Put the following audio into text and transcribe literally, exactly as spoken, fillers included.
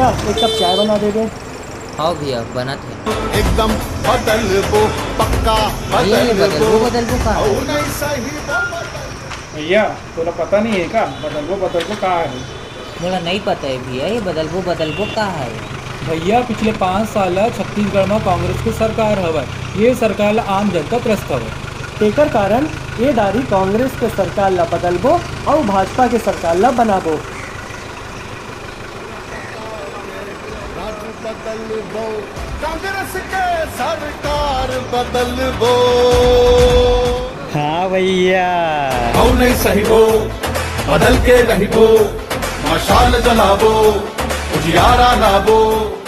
एक कप चाय बना देबे। हाँ भैया, बनत हे। एकदम बदलबो, पक्का बदलबो। बदलबो, बदलबो का हे? भैया, तोला पता नहीं हे का? बदलबो, बदलबो का हे? मोला नहीं पता हे भैया, ये बदलबो, बदलबो का हे? भैया, पिछले पाँच साल ह छत्तीसगढ़ म कांग्रेस के सरकार हवय, ये सरकार ल आम जनता त्रस्त हवय। तेकर कारण ए दारी कांग्रेस के सरकार ल बदलबो अउ भाजपा के सरकार ल बनाबो। राज बदलबो, कांग्रेस के सरकार बदलबो। हाँ भैया। अउ नहीं सहिबो, बदल के रहिबो, मशाल जलाबो, उजियारा लाबो।